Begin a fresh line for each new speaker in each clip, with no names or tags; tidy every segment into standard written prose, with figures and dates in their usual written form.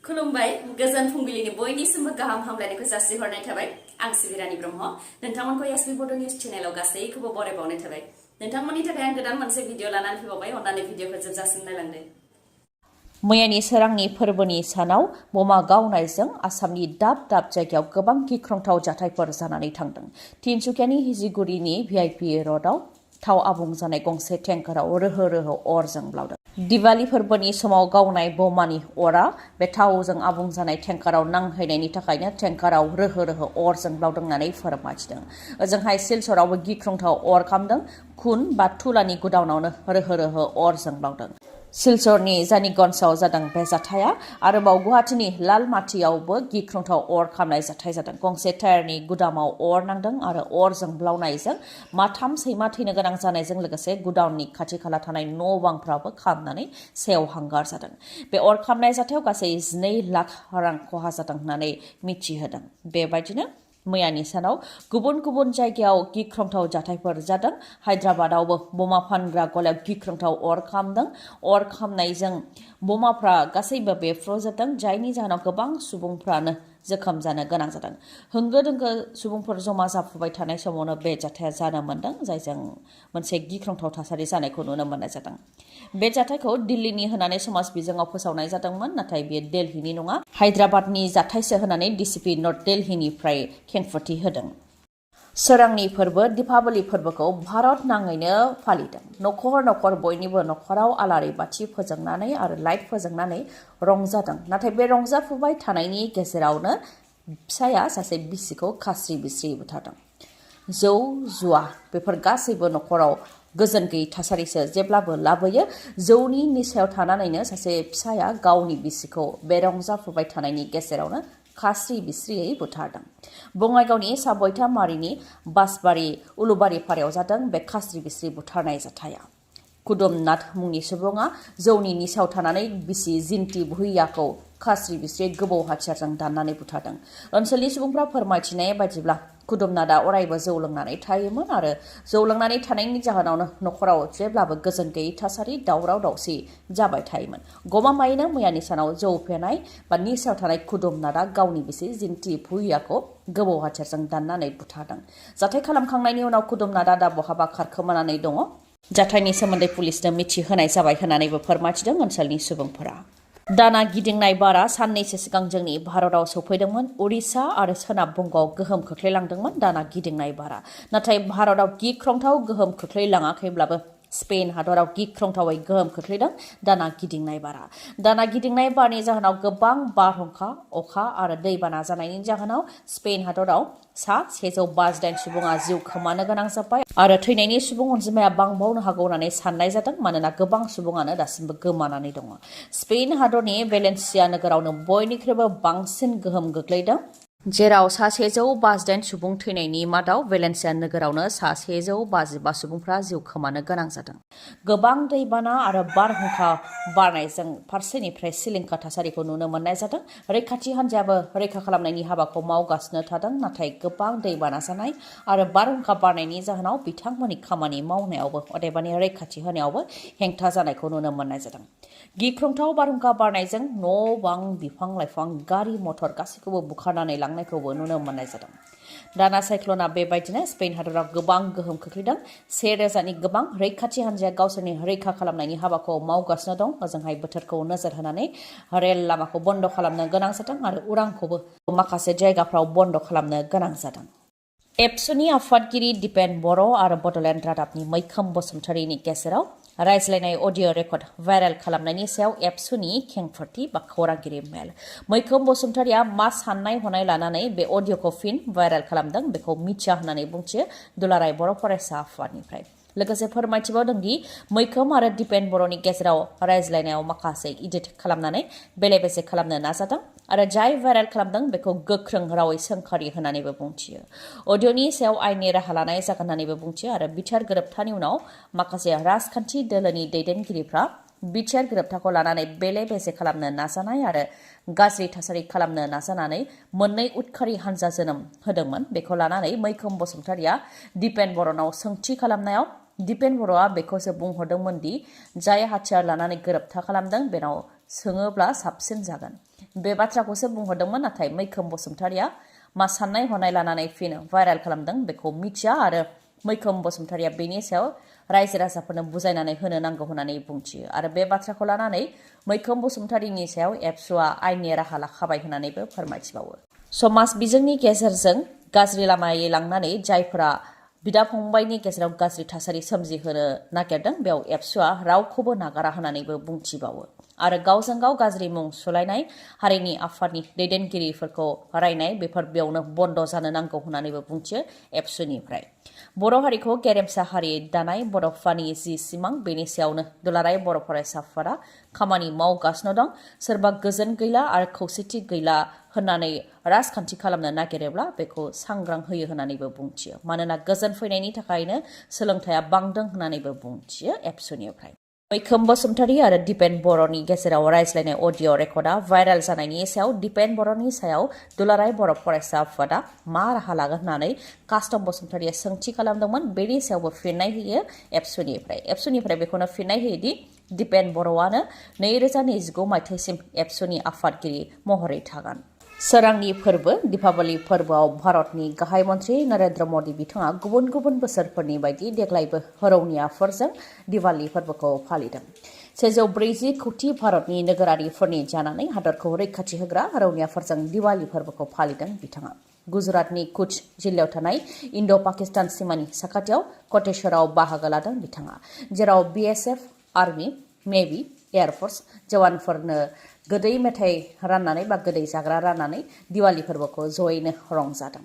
खुलुमबाय गोजोन फुंबिलिनि बयनिसिमबो गाहाम हामलायनायखौ जासिहरनाय थाबाय आं सिबि रानी ब्रह्म नोंथांमोनखौ एसबी बड निउज चेनेलाव गासैखौबो बरायबावनाय थाबाय नोंथांमोननि थाखाय आं गोदान मोनसे भिडिअ लानानै फैबावबाय अन्नानै भिडिअखौ जोबजासिम नायलांदो
मैयानि सोरांनि फोरबोनि सानाव बमा गावनायजों आसामनि दाब दाब जायगायाव गोबां गिख्रंथाव जाथायफोर जानानै थांदों। तिनसुकियानि हिजिगुरिनि भिआइपि र'डआव थाव आबुं जानाय गंसे टेंकाराव रोहो रोहो अर जोंब्लावदों। दिवाली फोरबोनि समाव गावनाय बमानि अरा बे थावजों आबुं जानाय टेंकाराव नांहैनायनि थाखायनो टेंकाराव रोहो रोहो अर जोंब्लावदों होननानै फोरमायथिदों। ओजोंहाय सिलचरावबो गिख्रंथाव अर खामदों। खुन बा तुलानि गुदाउनावनो रोहो रोहो अर जोंब्लावदों। सिलचरनि जानिगन्जआव जादों बे जाथाया। आरोबाव गुवाहाटीनि लालमाटियावबो गिख्रंथाव अर खामनाय जाथाय जादों। गंसे टायारनि गुदामाव अर नांदों आरो अर जोंब्लावनायजों माथाम सैमा थैनो गोनां जानायजों लोगोसे गुदाउननि खाथि खाला थानाय न' बांफ्राबो खामनानै सेवहांगार जादों। बे अर खामनाय जाथायाव गासै 12 लाख रां खहा जादों होननानै मिथिहोदों। बेबायदिनो मैयानि सानाव गुबुन गुबुन जायगायाव गिख्रंथाव जाथायफोर जादों। हायद्राबादावबो बमा फानग्रा गलायाव गिख्रंथाव अर खामदों। अर खामनायजों बमाफ्रा गासैबो बेफ्रुजोबदों जायनि जाहोनाव गोबां सुबुंफ्रानो जोखोम जानो गोनां जादों। होंगो दोंगो सुबुंफोर जमा जाफुबाय थानाय समावनो बे जाथाया जानो मोन्दों जायजों मोनसे गिख्रंथाव थासारि जानायखौ नुनो मोननाय जादों। बे जाथायखौ दिल्लीनि होननानै समाज बिजोङाव फोसावनाय जादोंमोन नाथाय बेयो दिल्लीनि नङा हायद्राबादनि जाथायसो होननानै डिसिपि नर्थ दिल्लीनिफ्राय खेंफोरथि होदों। सोरांनि फोरबो दीपावली फोरबोखौ भारत नाङैनो फालिदों। नखर नखर बयनिबो नखराव आलारि बाथि फोजोंनानै आरो लाइट फोजोंनानै रंजादों। नाथाय बे रंजाफुबाय थानायनि गेजेरावनो फिसाया सासे बिसिखौ खास्रि बिस्रि बुथारदों। जौ जुवा बेफोर गासैबो नखराव गोजोन गैयै थासारिसो जेब्लाबो लाबोयो। जौनि निसायाव थानानैनो सासे फिसाया गावनि बिसिखौ बे रंजाफुबाय थानायनि गेजेरावनो खास्रि बिस्रियै बुथारदों। बङाइगावनि साबयथा मारिनि बासबारि उलुबारि फारायाव जादों बे खास्रि बिस्रि बुथारनाय जाथाया। कुदुमनाथ मुंनि सुबुङा जौनि निसायाव थानानै बिसि जिन्ति भुइयाखौ खास्रि बिस्रि गोबौ हाथियारजों दाननानै बुथारदों। ओनसोलनि सुबुंफ्रा फोरमायथिनाय बायदिब्ला कुदुमनाथआ अरायबो जौ लोंनानै थायोमोन आरो जौ लोंनानै थानायनि जाहोनावनो नखराव जेब्लाबो गोजोन गैयै थासारि दावराव दावसि जाबाय थायोमोन। गमामायैनो मैयानि सानाव जौ फेनाय बा निसायाव थानाय कुदुमनाथआ गावनि बिसि जिन्ति भुइयाखौ गोबौ हाथियारजों दाननानै बुथारदों। जाथाय खालामखांनायनि उनाव कुदुमनाथआ दा बहाबा खारखोमानानै दङ। जाथायनि सोमोन्दै पुलिसनो मिथिहोनाय जाबाय होननानैबो फोरमायथिदों ओनसोलनि सुबुंफोरा। दाना गिदिंनाय बारा साननैसो सिगां जोंनि भारताव सौफैदोंमोन। उरिष्या आरो सोनाब बंगआव गोहोम खोख्लैलांदोंमोन दाना गिदिंनाय बारा। नाथाय भारताव गिख्रंथाव गोहोम खोख्लैलाङाखैब्लाबो स्पेन हादराव गिख्रंथावै गोहोम खोख्लैदों दाना गिदिंनाय बारा। दाना गिदिंनाय बारनि जाहोनाव गोबां बारहुंखा अखा आरो दैबाना जानायनि जाहोनाव स्पेन हादराव 158 सुबुङा जिउ खोमानो गोनां जाबाय आरो थैनायनि सुबुं अनजिमाया बांबावनो हागौ होननानै साननाय जादों मानोना गोबां सुबुङानो दासिमबो गोमानानै दङ। स्पेन हादरनि भेलेन्सिया नोगोरावनो बयनिख्रुइबो बांसिन गोहोम गोग्लैदों जेराव 158 सुबुं थैनायनि मादाव भेलेन्सिया नोगोरावनो 155 सुबुंफ्रा जिउ खोमानो गोनां जादों। गोबां दैबाना आरो बारहुंखा बारनायजों फारसेनिफ्राय सिलिंखार थासारिखौ नुनो मोननाय जादों। रैखाथि हान्जायाबो रैखा खालामनायनि हाबाखौ मावगासिनो थादों नाथाय गोबां दैबाना जानाय आरो बारहुंखा बारनायनि जाहोनाव बिथांमोननि खामानि मावनायावबो अदेबानि रैखाथि होनायावबो हेंथा जानायखौ नुनो मोननाय जादों। गिख्रंथाव बारहुंखा बारनायजों न' बां बिफां लाइफां गारि मटर गासैखौबो बुखारनानै लांनायखौबो नुनो मोननाय जादों। दाना साइक्लना बेबायदिनो स्पेन हादराव गोबां गोहोम खोख्लैदों। 1000नि गोबां रैखाथि हान्जाया गावसोरनि रैखा खालामनायनि हाबाखौ मावगासिनो दं। ओजोंहाय बोथोरखौ नोजोर होनानै रेल लामाखौ बन्द खालामनो गोनां जादों आरो उरांखौबो माखासे जायगाफ्राव बन्द खालामनो गोनां जादों। एबसुनि आफादगिरि दिपेन बर' आरो बड'लेण्ड रादाबनि मैखोम बसुमतारीनि गेजेराव रायज्लायनाय अडिअ रेकर्ड भाइरेल खालामनायनि सायाव एबसुनि खेंफोरथि बा खौरांगिरि मेल। मैखोम बसुमतारीया मा साननाय हनाय लानानै बे अडिअखौ फिन भाइरेल खालामदों बेखौ मिथिया होननानै बुंथियो दुलाराय बर' फरायसा आफादनिफ्राय। लोगोसे फोरमायथिबावदोंदि मैखोम आरो दिपेन बर'नि गेजेराव रायज्लायनायाव माखासे इडिट खालामनानै बेले बेजे खालामनो नाजादों आरो जाय भाइरेल खालामदों बेखौ गोख्रों रावै सोंखारि होननानैबो बुंथियो। अडिअनि सायाव आयेननि राहा लानाय जागोन होननानैबो बुंथियो आरो बिथार गोरोबथानि उनाव माखासे राजखान्थि दोलोनि दैदेनगिरिफ्रा बिटिआर गोरोबथाखौ लानानै बेले बेजे खालामनो नाजानाय आरो गाज्रि थासारि खालामनो नाजानानै मोननै उदखारि हान्जा जोनोम होदोंमोन। बेखौ लानानै मैखोम बसुमतारीया दिपेन बर'नाव सोंथि खालामनायाव दिपेन बर'आ बेखौसो बुंहरदोंमोन दि जाय हाथियार लानानै गोरोबथा खालामदों बेनाव सोङोब्ला साबसिन जागोन। बे बाथ्राखौसो बुंहरदोंमोन नाथाय मैखोम बसुमतारिया मा साननाय हनाय लानानै फिन भाइराल खालामदों बेखौ मिथिया आरो मैखोम बसुमतारिया बेनि सायाव रायजो राजाफोरनो बुजायनानै होनो नांगौ होननानै बुंथियो आरो बे बाथ्राखौ लानानै मैखोम बसुमतारिनि सायाव एबसुआ आयेननि राहा लाखाबाय होननानैबो फोरमायथिबावो। समाज बिजोंनि गेजेरजों गाज्रि लामायै लांनानै जायफोरा बिदा फंबायनि गेजेराव गाज्रि थासारि सोमजिहोनो नागिरदों बेयाव एबसुआ रावखौबो नागारा होननानैबो बुंथिबावो आरो गावजों गाव गाज्रि मुं सुलायनाय हारिनि आफादनि दैदेनगिरिफोरखौ रायनाय बेफोर बेयावनो बन्द जानो नांगौ होननानैबो बुंथियो एबसुनिफ्राय। बर' हारिखौ गेरेमसा हारि दानाय बड'फानि जि सिमां बेनि सायावनो दुलाराय बर' फरायसा आफादा खामानि मावगासिनो दं। सोरबा गोजोन गैला आरो खौसेथि गैला होननानै राजखान्थि खालामनो नागिरोब्ला बेखौ सांग्रां होयो होननानैबो बुंथियो। मानोना गोजोन फैनायनि थाखायनो सोलोंथाइया बांदों होननानैबो बुंथियो एबसुनिफ्राय। मैखोम बसुमतारी आरो दिपेन बर'नि गेजेराव रायज्लायनाय अडिअ रेकर्डआ भाइराल जानायनि सायाव दिपेन बर'नि सायाव दुलाराय बर' फरायसा आफादा मा राहा लागोन होननानै कास्टम बसुमतारिया सोंथि खालामदोंमोन। बेनि सायावबो फिननाय होयो एबसुनिफ्राय। एबसुनिफ्राय बेखौनो फिननाय होयोदि दिपेन बर'आनो 2029 मायथाइसिम एबसुनि आफादगिरि महरै थागोन। सोरांनि फोरबो दीपावली फोरबोआव भारतनि गाहाय मन्त्रि नरेन्द्र मदि बिथाङा गुबुन गुबुन बोसोरफोरनि बायदि देग्लायबो रौनियाफोरजों दिवाली फोरबोखौ फालिदों। 140 कौटि भारतनि नोगोरारिफोरनि जानानै हादरखौ रैखाथि होग्रा रौनियाफोरजों दिवाली फोरबोखौ फालिदों बिथाङा। गुजरातनि कुच जिल्लायाव थानाय इन्ड' पाकिस्तान सिमानि साखाथियाव कटेश्वराव बाहागो लादों बिथाङा, जेराव BSF, आर्मी, नेभि, एयारफोर्स जवानफोरनो गोदै मेथाइ राननानै बा गोदै जाग्रा राननानै दिवाली फोरबोखौ जयैनो रंजादों।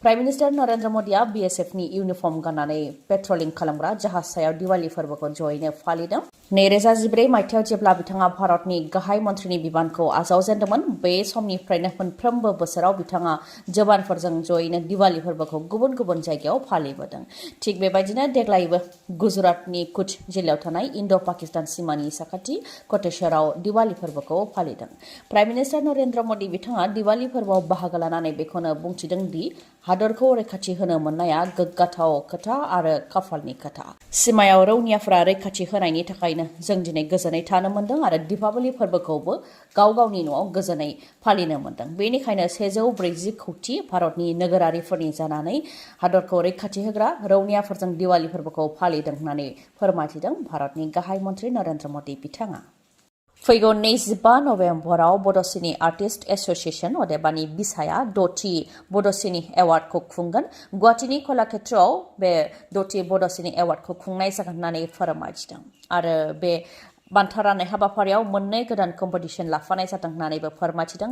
प्राइम मिनिस्टार नरेन्द्र मदिया BSFनि इउनिफर्म गाननानै पेट्रलिं खालामग्रा जाहाज सायाव दिवाली फोरबोखौ जयैनो फालिदों। 2014 मायथाइयाव जेब्ला बिथाङा भारतनि गाहाय मन्थ्रिनि बिबानखौ आजावजेनदोंमोन बे समनिफ्रायनो मोनफ्रोमबो बोसोराव बिथाङा जवानफोरजों जयैनो दिवाली फोरबोखौ गुबुन गुबुन जायगायाव फालिबोदों। थिग बेबायदिनो देग्लायबो गुजरातनि कुच जिल्लायाव थानाय इन्ड' पाकिस्तान सिमानि साखाथि कटेश्वराव दिवाली फोरबोखौ फालिदों। प्राइम मिनिस्टार नरेन्द्र मदि बिथाङा दिवाली फोरबोआव बाहागो लानानै बेखौनो बुंथिदों दि हादरखौ रैखाथि होनो मोननाया गोग्गाथाव खोथा आरो खाफालनि खोथा। सिमायाव रौनियाफोरा रैखाथि होनायनि थाखायनो जों दिनै गोजोनै थानो मोन्दों आरो दीपावली फोरबोखौबो गाव गावनि न'आव गोजोनै फालिनो मोन्दों। बेनिखायनो 140 कौटि भारतनि नोगोरारिफोरनि जानानै हादरखौ रैखाथि होग्रा रौनियाफोरजों दिवाली फोरबोखौ फालिदों होननानै फोरमायथिदों भारतनि गाहाय मन्त्रि नरेन्द्र मदि बिथाङा। फैगौ 25 नभेम्बराव बड'सिनी आर्टिस्ट एस'सिएशन अदेबानि बिसाया 6थि बड'सिनी एवार्डखौ खुंगोन। गुवाहाटीनि कलाक्षेत्रआव बे 6थि बड'सिनी एवार्डखौ खुंनाय जागोन होननानै फोरमायथिदों आरो बे बान्था राननाय हाबाफारियाव मोननै गोदान कम्पिटिशन लाफानाय जादों होननानैबो फोरमायथिदों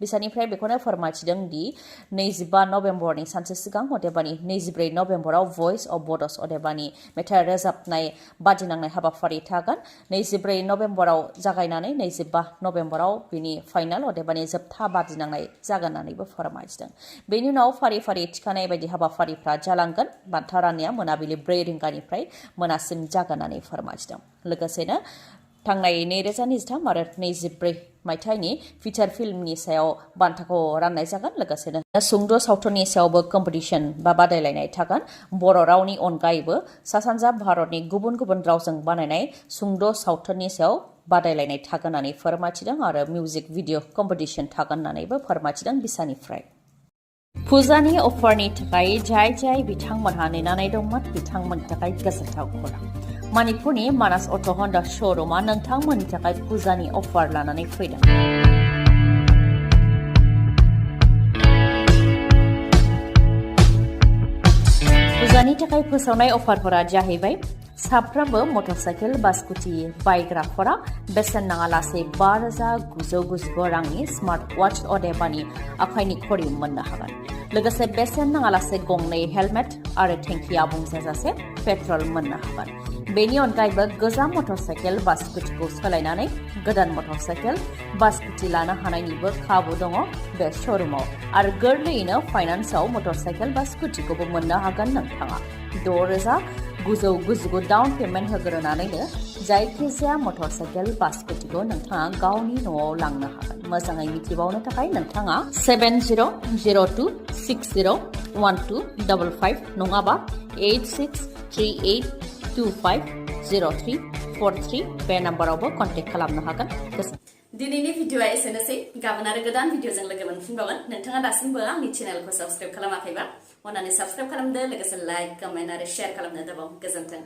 बिसानिफ्राय बेखौनो फोरमायथिदों दि 25 नभेम्बरनि सानसे सिगां अदेबानि 24 नभेम्बराव भइस अफ बड'स अदेबानि मेथाइ रोजाबनाय बादिनांनाय हाबाफारि थागोन। 24 नभेम्बराव जागायनानै 25 नभेम्बराव बिनि फाइनाल अदेबानि जोबथा बादिनांनाय जागोन होननानैबो फोरमायथिदों। बेनि उनाव फारि फारि थिखानाय बायदि हाबाफारिफ्रा जालांगोन। बान्था राननाया मोनाबिलि 4 रिंगानिफ्राय मोनासिम जागोन होननानै फोरमायथिदों। लोगोसेनो थांनाय 2023 आरो 24 मायथाइनि फिचार फिल्मनि सायाव बान्थाखौ राननाय जागोन। लोगोसेनो सुंद' सावथुननि सायावबो कम्पिटिशन बा बादायलायनाय थागोन। बर' रावनि अनगायैबो सा सानजा भारतनि गुबुन गुबुन रावजों बानायनाय सुंद' सावथुननि सायाव बादायलायनाय थागोन होननानै फोरमायथिदों आरो मिउजिक भिडिअ कम्पिटिशन थागोन होननानैबो फोरमायथिदों बिसानिफ्राय। फुजानि अफारनि थाखाय जाय बिथांमोनहा नेनानै दंमोन बिथांमोननि थाखाय गोजोनथाव खौरां। मणिपुरनि मानास अट' हन्डा श'रुमा नोंथांमोननि थाखाय फुजानि अफार लानानै फैदों। फुजानि थाखाय फोसावनाय अफारफोरा जाहैबाय साफ्रोमबो मटरसाइकेल बा स्कुटि बायग्राफोरा बेसेन नाङालासे 5,999 रांनि स्मार्ट वाच अदेबानि आखाइनि घड़ी मोननो हागोन। लोगोसे बेसेन नाङालासे गंनै हेलमेट आरो टेंकि आबुं जाजासे पेट्रल मोननो हागोन। बेनि अनगायैबो गोजाम मटरसाइकेल बा स्कुटिखौ सोलायनानै गोदान मटरसाइकेल बा स्कुटि लानो हानायनिबो खाबु दङ बे श'रुमाव आरो गोरलैयैनो फाइनान्सआव मटरसाइकेल बा स्कुटिखौबो मोननो हागोन नोंथाङा। 6,999 डाउन पेमेन्ट होग्रोनानैनो जायखिजाया मटरसाइकेल बा स्कुटिखौ नोंथाङा गावनि न'आव लांनो हागोन। मोजाङै मिथिबावनो थाखाय नोंथाङा 7002601255 नङाबा 8638250343 बे नाम्बारावबो कन्टेक्ट खालामनो हागोन।
दिनैनि भिडिअआ एसेनोसै गाबोन आरो गोदान भिडिअजों लोगो मोनफिनबावगोन नोंथाङा दासिमबो आंनि चेनेलखौ साबस्क्राइब खालामाखैबा अन्नानै साबस्क्राइब खालामदो लोगोसे लाइक कमेन्ट आरो शेयार खालामनो दाबाव गोजोन्थों